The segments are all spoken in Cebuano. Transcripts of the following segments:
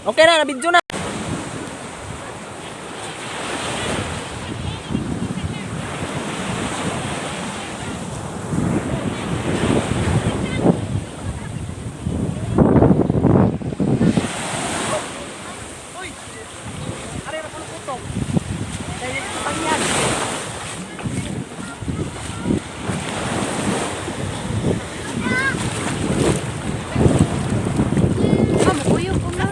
Okay na, na-video na. Ah, mukuyog ko na.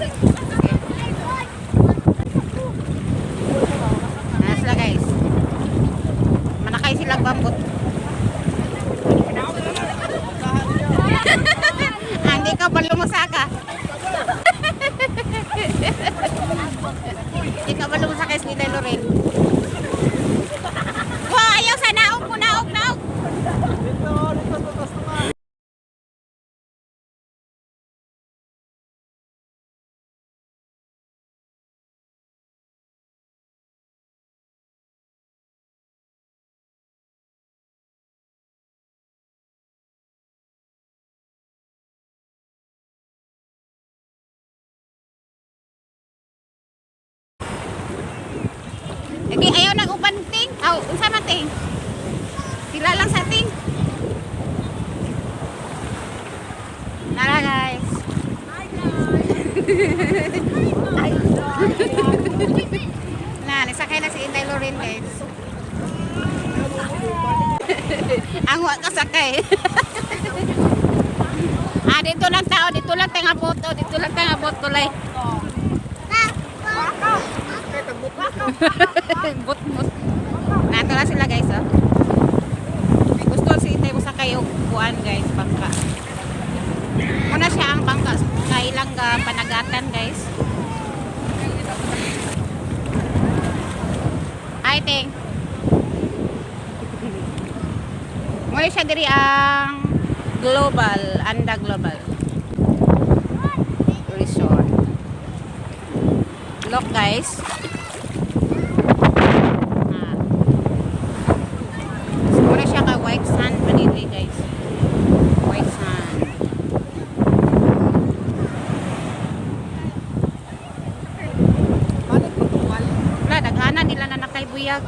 Na sila, guys. Manakay sila bambot. Ah, hindi ka ba lumusaka? Hindi ka ba lumusaka ni Loren? Wow, ayaw sa naog ko, naog, naog. Okay, ayaw nang uban ting. Aw, unsa man ting? Sila lang sa ting. Nara, guys. Na, nasakay na si Inday Loren, guys. Ang wa ka sakay. Ah, dito lang tao, dito lang tanga boto, dito lang tanga boto lay. But but. Nato na sila, guys, oh. May gusto si Inday mo sakay og kuan, guys, bangka. Muna siya ang bangka sa ilang panagatan, guys. Ay, ting. Muna siya diri ang Global, Anda Global Resort. Look, guys. Ah. So, muna siya ka white sand pa dito, guys. White sand. Wala, daghana nila na nakaibuyag.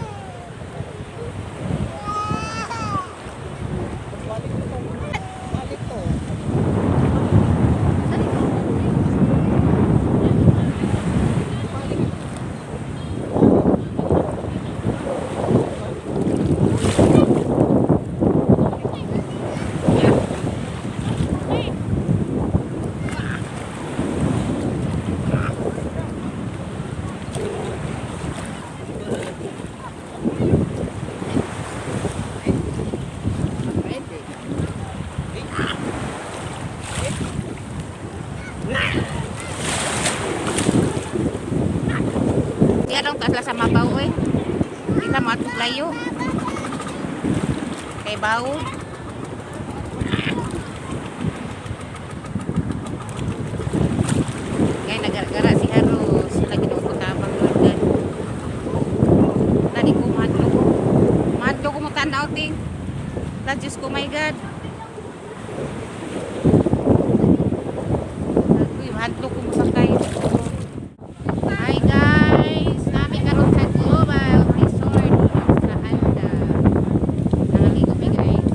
Di anong taas sa mabaw eh. Di na matug layo. Kay baw. Kaya nagaragara si Haro. Sila ginuo tabang Lord God. Nani ko mahadlo ko. Mahadlo ko mo tanaw ting. La Diyos ko, my God. Uy, mahadlo ko mo sakay. Hi guys! Nami karon sa Global Resort sa Anda. Nangaligo mi, guys.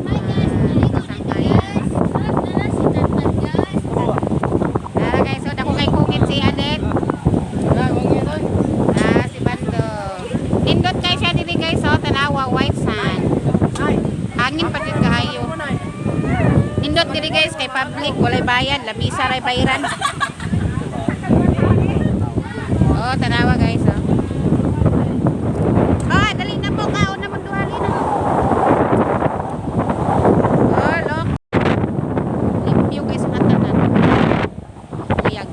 Hi guys, nangaligo guys. Tara guys, so dako kay kukit si Anet. Ah, si Bando. Nindot kay siya diri, guys, so tanawa white sand. Hangin pa jud kaayo. Nindot diri, guys, kay public, walay bayad, lamisa ray bayaran. Oh, tanawa, guys, oh. Ah, dali na po kaon na mong duha na. Oh, look. Limpyo guys ang tanan. Liyag.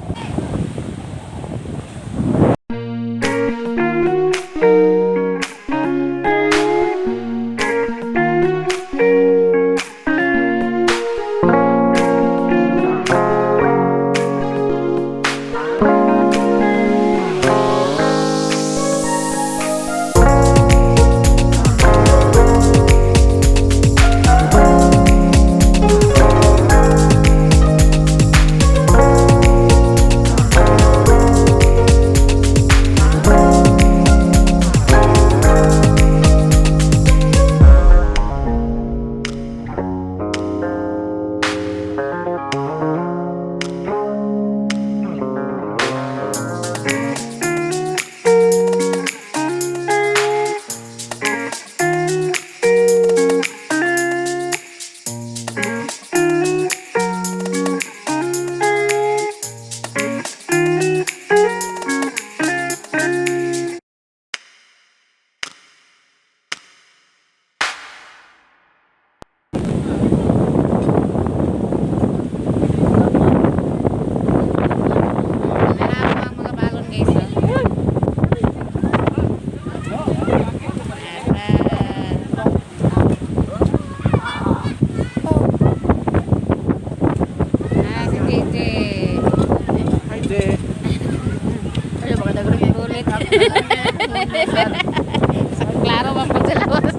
Klaro man po sa lawas.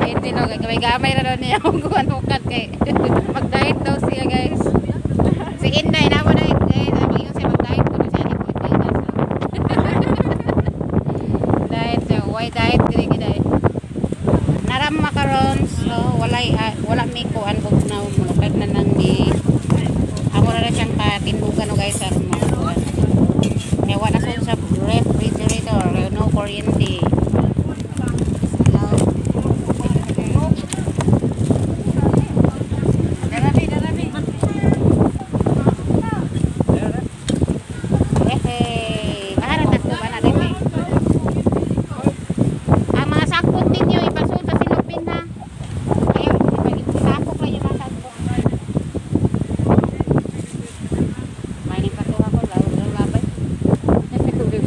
Hindi no, gamay-gamay na daw niya ang kuhan kay mag-diet daw siya, guys. Si Inday, namo na guys, ang ingon siya mag-diet kuno siya ni Kuya. Diet siya, why diet diri giday. Naram macarons, so walay wala mi kuan bug na mulukad na nang di amo na siyang patindugan no, guys, aron makuan. May wala sa refrigerator, no kuryente. No. Darabi, darabi. Hey, mahara na ko na din eh. Ang mga sakot ninyo ipasulod sa silupin ha. Ayaw, isakop lang yung mga sakot. May ning patuha ko, lalo daw labay.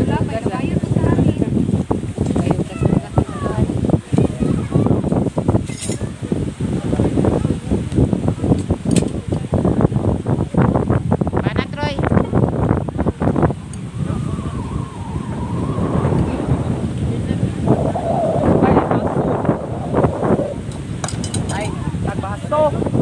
Labay, kabayo ko sa amin. Ayaw ka sa patuha. Pana Troy. Ay, nagbaso.